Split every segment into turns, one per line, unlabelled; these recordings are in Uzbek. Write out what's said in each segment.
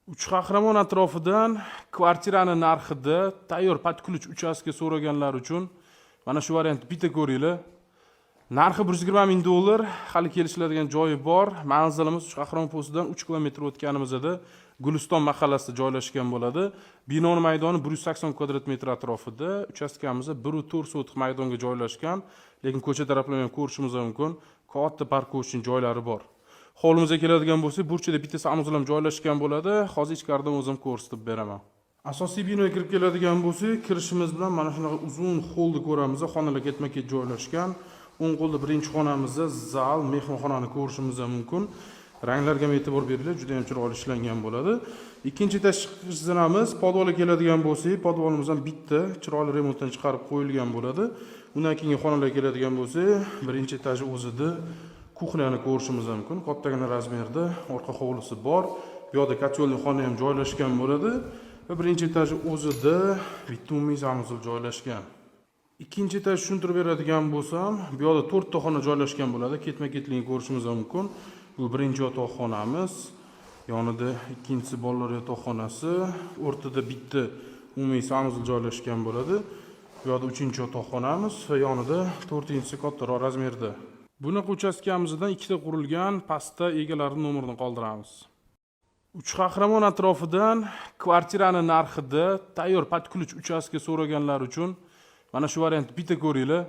Uch Qahramon atrofidan kvartirani narxida tayyor под ключ uchastka so'raganlar uchun mana shu variant bitta ko'ringlar. Narxi 120 ming dollar, hali kelishiladigan joyi bor. Manzilimiz Uch Qahramon postidan 3 kilometr o'tganimizda Guliston mahallasida joylashgan bo'ladi. Binoni maydoni 180 kvadrat metr atrofida, uchastkamiz 1,4 sotix maydonga joylashgan, lekin ko'cha taraflama ham ko'rishimiz mumkin. Katta парковочный joylari bor. Hovlimizga keladigan bo'lsak, burchada bitta санузел ham joylashgan bo'ladi. Hozir ichkaridan o'zim ko'rsatib beraman. Asosiy binoga kirib keladigan bo'lsak, kirishimiz bilan mana shunaqa uzun holni ko'ramiz. Xonalar ketma-ket joylashgan. O'ng qo'lda birinchi xonamizda zal, mehmonxonani ko'rishimiz mumkin. Ranglarga ham e'tibor beringlar, juda ham chiroyli ishlangan bo'ladi. Ikkinchi etaj zinamiz, podvalga keladigan bo'lsak, podvalimiz ham bitta chiroyli remontdan chiqarib qo'yilgan bo'ladi. Undan keyingi xonalarga keladigan bo'lsak, birinchi etaji o'zida кухня ni ko'rishimiz mumkin. Kattagina razmerda orqa hovlisi bor. Bu yoqda котельный xona ham joylashgan bo'ladi va birinchi etaji o'zida bitta umumiy санузел joylashgan. Ikkinchi etaj tushuntirib beradigan bo'lsam, bu yoqda to'rtta xona joylashgan bo'ladi. Ketma-ketligini ko'rishimiz mumkin. Bu birinchi yotoqxonamiz, yonida ikkinchisi bolalar yotoqxonasi, o'rtada bitta umumiy санузел joylashgan bo'ladi. Bu yoqda uchinchi yotoqxonamiz va yonida to'rtinchisi kattaroq razmerda. Bunaqa uchastkamizdan ikkita qurilgan, pastda egalari nomerini qoldiramiz. Uch Qahramon atrofidan kvartirani narxida tayyor под ключ uchastka so'raganlar uchun mana shu variant bitta ko'ringlar.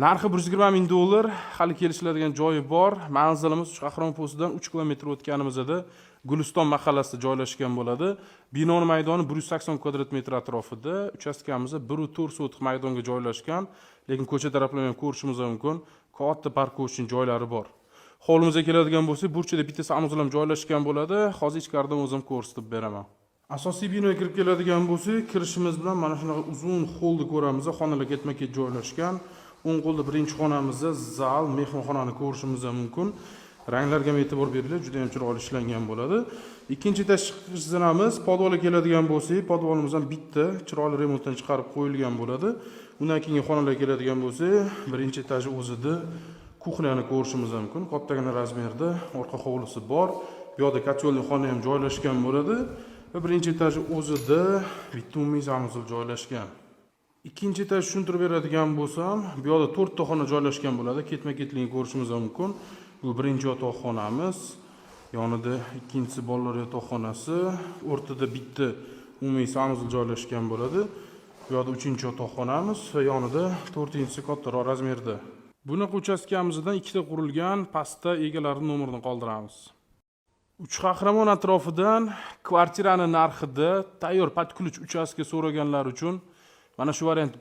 Narxi 120 ming dollar, hali kelishiladigan joyi bor. Manzilimiz Uch Qahramon postidan 3 kilometr o'tganimizda Guliston mahallasida joylashgan bo'ladi. Binoni maydoni 180 kvadrat metr atrofida, uchastkamiz 1,4 sotix maydonga joylashgan, lekin ko'cha taraflama ham ko'rishimiz mumkin. Katta парковочный joylari bor. Hovlimizga keladigan bo'lsak, burchada bitta санузел ham joylashgan bo'ladi. Hozir ichkaridan o'zim ko'rsatib beraman. Asosiy binoga kirib keladigan bo'lsak, kirishimiz bilan mana shunaqa uzun holni ko'ramiz. Xonalar ketma-ket joylashgan. O'ng qo'lda birinchi xonamizda zal, mehmonxonani ko'rishimiz mumkin. Ranglarga ham e'tibor beringlar, juda ham chiroyli ishlangan bo'ladi. Ikkinchi etaj zinamiz, podvalga keladigan bo'lsak, podvalimiz ham bitta chiroyli remontdan chiqarib qo'yilgan bo'ladi. Undan keyingi xonalarga keladigan bo'lsak, birinchi etaji o'zida кухня ni ko'rishimiz mumkin. Kattagina razmerda orqa hovlisi bor. Bu yoqda котельный xona ham joylashgan bo'ladi va birinchi etaji o'zida bitta umumiy санузел joylashgan. Ikkinchi etaj tushuntirib beradigan bo'lsam, bu yoqda to'rtta xona joylashgan bo'ladi. Ketma-ketligini ko'rishimiz mumkin. Bu birinchi yotoqxonamiz, yonida ikkinchisi bolalar yotoqxonasi, o'rtada bitta umumiy санузел joylashgan bo'ladi. Bu yoqda uchinchi yotoqxonamiz va yonida to'rtinchisi kattaroq razmerda. Bunaqa uchastkamizdan ikkita qurilgan, pastda egalari nomerini qoldiramiz. Uch Qahramon atrofidan kvartirani narxida tayyor под ключ uchastka so'raganlar uchun mana shu variant.